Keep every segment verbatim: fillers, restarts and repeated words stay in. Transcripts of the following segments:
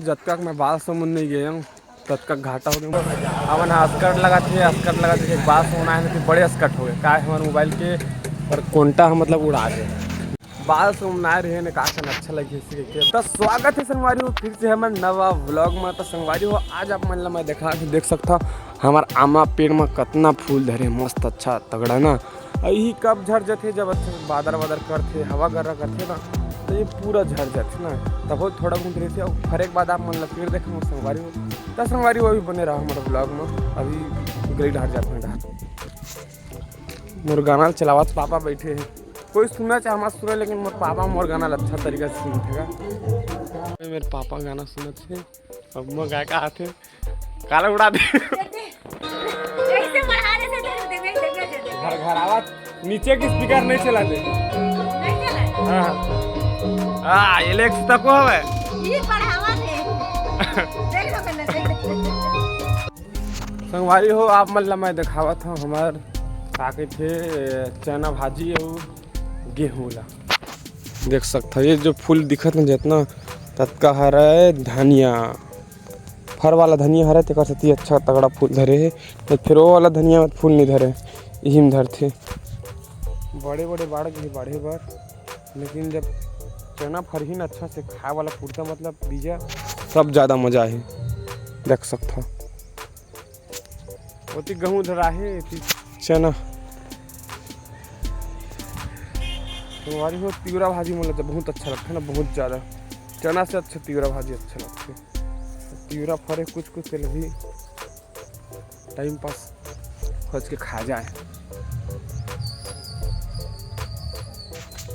जतका के मैं बाल समून नहीं गए हूँ, ततका घाटा हो गया। हमन हा स्कर्ट लगा थे, स्कर्ट लगा थे, बाल समून आए थे, बड़े स्कर्ट हो गए। का है, हमारे मोबाइल के और कोंटा हम मतलब उड़ा दे। बाल समून आए रहे ने, का करना, अच्छा लगे इसी के। तो स्वागत है संगवारी हो फिर से हमर नवा व्लॉग में। तो संगवारी हो, आज आप मन ला मैं देखा देख सकता हमार आमा पेड़ में कितना फूल धरे, मस्त अच्छा तगड़ा ना। अउ यही कब झड़ जाथे, जब अच्छा बादर वादर करथे, हवा गर्रा करथे ना, तो ये पूरा झड़ जाथे ना। तब थोड़ा बहुत रहथे, और फरे के बाद आप मन ला फिर देखा संगवारी हो। तो संगवारी हो, अभी बने रहा हमारे व्लॉग में। अभी गली ढार जाते हैं ढार। मोर गाना चलावत पापा बैठे हैं, कोई सुनना चाहे मत सुने, लेकिन मोर पापा मोर गाना ला अच्छा तरीका से सुनथे गा। मेरे पापा गाना सुनत थे, अब मोर गाय का आथे, काला उड़ा दे। कैसे बढ़ा दे से देख, देख, देख, देख, देख। घर घर आवाज नीचे की स्पीकर नहीं चला दे। नहीं चला। हाँ। आ, ये लेक्स तक को हवे। ये बढ़ावा थे। देख लो कल से। संगवारी हो, आप मन ला मैं देखावत हूँ हमार का कहिथे, चना भाजी अउ गेहूं ला। देख सकत हव, ये जो फूल दिखत न जितना, ततका हरय धनिया, फर वाला धनिया हरय, तेकर सेती अच्छा तगड़ा फूल धरे हे। तो फिर वो वाला धनिया में फूल नहीं धरे, इही में धरथे। बड़े बड़े बाढ़ गे बाढ़े बर, लेकिन जब चना फरही न अच्छा से खाए वाला पुरता, मतलब बीजा, तब ज़्यादा मजा आही। देख सकत हव, ओती गहूं धराहे, एती चना। संगवारी हो, तिवरा भाजी मोला जब बहुत अच्छा लगथे ना, बहुत ज़्यादा। चना से अच्छा तिवरा भाजी अच्छा लगथे। तिवरा फरे कुछ कुछ, तेला भी टाइम पास खोज के खा जाए।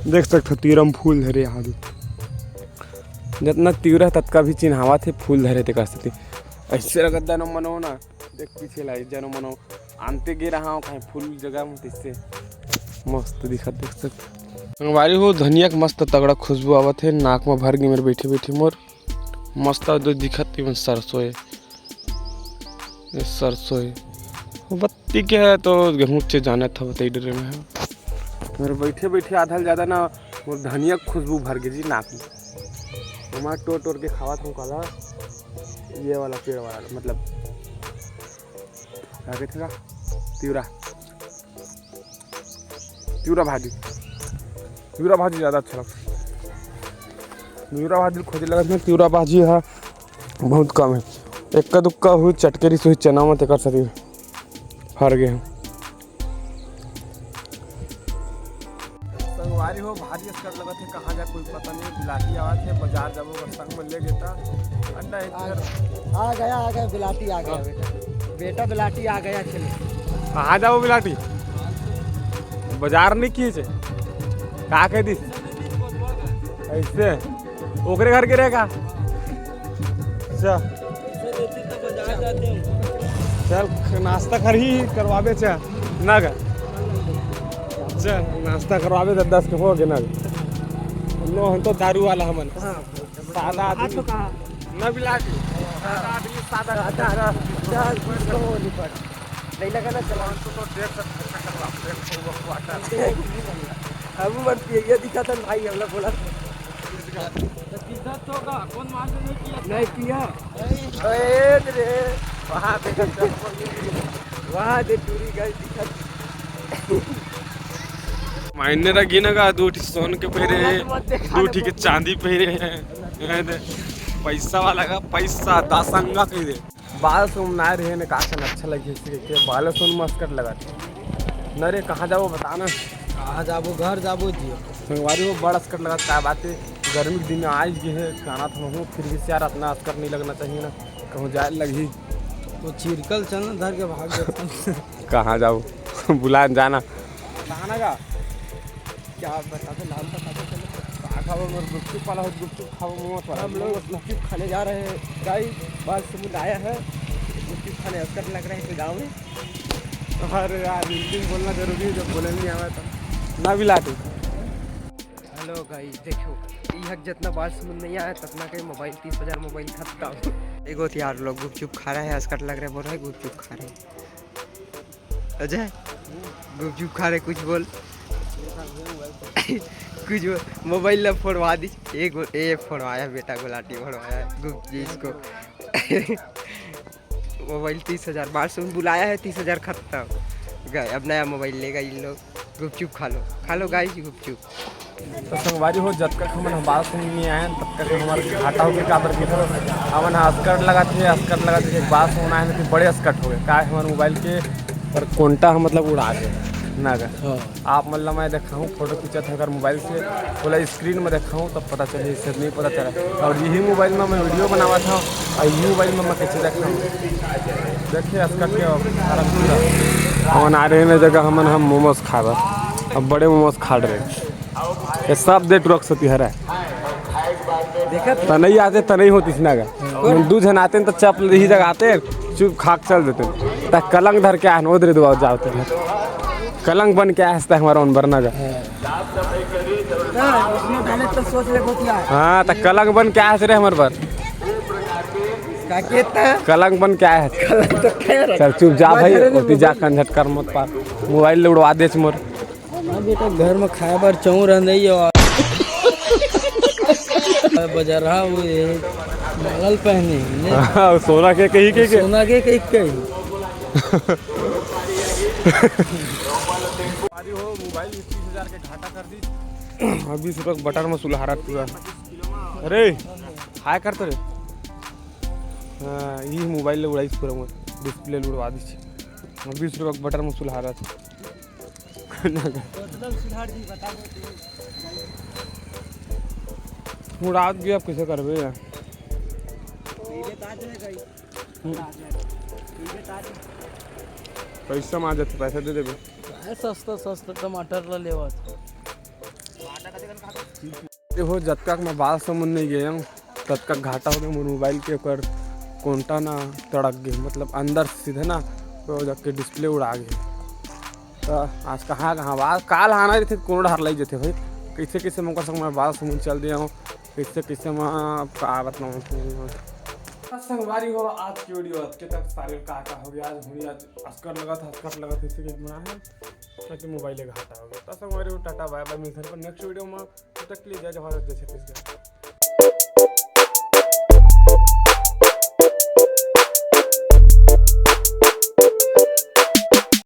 देख सकत हव, तिवरा में फूल धरे आगे। जितना तिवरा ततका भी चिन्हावत हे फूल धरे, तेकर सेती। ऐसे लगत जानो मनो ना, देख पीछे ला, जानो मनो आनते गे रहा हूँ कहीं फूल जगह में, तैसे मस्त दिखत, देख सकत। संगवारी हो, धनिया के मस्त तगड़ा खुशबू आवत हे, नाक में भर गे मेरे बैठे बैठे मोर। मस्त जो दिखत हे, सरसों हे, ये सरसों हे। वो बत्ती के है तो गेहूं चे जाने था, बताई डरे में है। मेरे बैठे बैठे आधा ले ज्यादा ना, वो धनिया के खुशबू भर गे जी नाक में। हमार टोर टोर के खावत हूँ काला, ये वाला पेड़ वाला, मतलब, का कहिथे का? तिवरा। तिवरा भाजी, तिवरा भाजी ज़्यादा अच्छा लगता है। तिवरा भाजी खोजे लगत में, तिवरा भाजी हा बहुत कम है, एक्का दुक्का हुई चटकेरी सुई चना में, तेकर सेती हर गए हैं। संगवारी हो, भारी असकट लगत हे, कहाँ जा कोई पता नहीं। बिलाटी आवत हे, बाजार जाबो, बस संग में ले गेता। अंडा एक आ, आ गया, आ गया, बिलाटी आ गया। हाँ। बेटा, बेटा बिलाटी आ गया, चलो। कहाँ जाबो बिलाटी? बाजार नहीं किए छे? का कह दी? ऐसे? ओकरे घर के रहेगा? अच्छा। चल, नाश्ता करही, करवाबे चा। ना गा? चल, नाश्ता करवाबे, दस दस के हो गे ना गा? नो, हम तो दारू वाला हमन। हाँ। सादा आदमी। ना बिलाटी। सादा आदमी, सादा। सादा आदमी। चल, कुछ तो हो नहीं पड़ा। नहीं लगा ना, चला। तो, तो डेढ़ सौ खर्चा करवा, डेढ़ सौ वो क्वार्टर। हम मत पिए, ये दिखा था भाई, हमला बोला। तो दिक्कत होगा, कौन मार से नहीं किया? नहीं किया। अरे रे, वहाँ दे, वहाँ दे, टूरी गाय दिखा। मायने रखी ना का, दू ठी सोन के पहिरे हे, मत देखा दू ठी के चांदी पहिरे हे। ये दे, पैसा वाला का पैसा, दासंगा कह दे। बाल सोमनाय रहे ने, का कन अच्छा लगे इसी के, बाल सोन मस्त कर लगा थे। न रे, कहाँ जाबो बता ना। कहाँ जाबो, घर जाबो जी। संगवारी हो, बड़ा असकट लगा, का बात है, गर्मी के दिन में आज ये है, गाना था हूँ, फिर भी यार इतना असकट नहीं लगना चाहिए ना, कहूँ जाए लगी। तो चिरकल चल ना, धर के भाग जाते। कहाँ जाओ, बुलान जाना। कहाँ ना गा? क्या बता दे, नाम बता दे, चलो। कहाँ खाओ, मेरे गुपचुप वाला हो, गुपचुप खाओ, मोमोज वाला। हम लोग गुपचुप खाने जा रहे हैं, गाइस, बाल समुंद आया है, गुपचुप खाने असकट लग रहे हैं गाँव में। अरे यार, हिंदी में बोलना जरूरी है, जब बोले नहीं आवा तो। ना बिलाटी। हेलो गाइस, देखो, ई हक जितना बाल समुंद नहीं आया, ततना के मोबाइल, तीस हजार मोबाइल खत्म। एगो तो यार लोग गुपचुप खा रहा है, असकट लग रहा है, बोल रहा है गुपचुप खा रहे हैं। अजय, गुपचुप खा रहे, कुछ बोल। कुछ मोबाइल ला फोड़वा दी। एक गो-, ए फोड़वाया बेटा, गुलाटी फोड़वाया, गुप जी इसको। मोबाइल तीस हजार, बात सुन, बुलाया है, तीस हजार खत्म। गए, अब नया मोबाइल लेगा इन लोग। गुपचुप खा लो, खा लो गाइस गुपचुप। तो संगवारी हो, जब तक हमन ह बात सुन नहीं आए, तब तक हमारे घाटा होके काबर की तरफ हमन ह स्कर्ट लगाते हैं, स्कर्ट लगाते हैं, बात सुन आए, लेकिन बड़े स्कर्ट हो गए, का हमारे मोबाइल के पर कोंटा ह मतलब उड़ा दे ना गा। हाँ। आप मन ला मैं देखाहूँ, फोटो खींचत है अगर मोबाइल से, बोला स्क्रीन में देखाहूँ, तब पता चले, इससे नहीं पता चला। और यही मोबाइल में मैं वीडियो बनावा था, और यही मोबाइल में मैं कैसे देखाहूँ, देखिए इसका क्या सारा पूरा। हमन आ रहे हैं जगह, हमन हम मोमोज खाबा, अब बड़े मोमोज खा रहे हैं। ये सब दे टुरक सती हरा। देखत त नहीं आते, त नहीं होती ना गा। दू झन आते तो चप यही जगह आते, चुप खाक चल देते। त कलंग धर के आए, ओदरे दुआ जाओ ते। कलंग बन के आए हंसता है हमारा मन बरना गा। हाँ, उसमें डाले तो सोच ले भूतिया। हाँ, त कलंग बन के आए रे हमर बर। का कहता? कलंग बन के आए। कलंग तो कह रहा। चल चुप जा भाई, ओती जा कंझट कर मत पार। मोबाइल ले उड़वा दे मोर। हाँ बेटा, घर में खाए बर चाउर रंधई हो। बाजार, हाँ, वो ये मालल पहने, ने? हाँ, सोना के कही के, के? सोना के कही कही। अरे हो, मोबाइल भी तीस हजार के घाटा कर दी। अब बीस रुपया के बटर में सुलहारा पूरा। अरे, हाय कर तो रे। हाँ, ये मोबाइल ले उड़ाई पूरा मोर, डिस्प्ले ले उड़वा दी। अब बीस रुपया के बटर में सुलहारा। उड़ात भी अब कैसे करबे यार? पैसा मार जाते, पैसा दे देबे। काय सस्ता सस्ता टमाटर ला लेवत। देखो, जतका के मैं बात समझ नहीं गया हूँ, ततका घाटा हो गया मोर मोबाइल के, ओकर कोंटा ना तड़क गए, मतलब अंदर से सीधे ना, तो जाके डिस्प्ले उड़ा गए। तो आज कहाँ कहाँ बात, काल आना रहिथे, कोनो डहर लग जथे भाई। कैसे कैसे मैं ओकर संग मैं बात समझ चल दिया हूँ, कैसे कैसे मैं का बताऊँ। तो संगवारी हो, आज की वीडियो अतके तक। सारे का का हो गया आज, हुई आज अस्कर लगा था, अस्कर लगा था, इसी के बना है, ताकि मोबाइल घाटा हो गया। तो संगवारी हो, टाटा बाय बाय, मिलते हैं नेक्स्ट वीडियो में। तब तक के लिए जय जोहार, जय छत्तीसगढ़।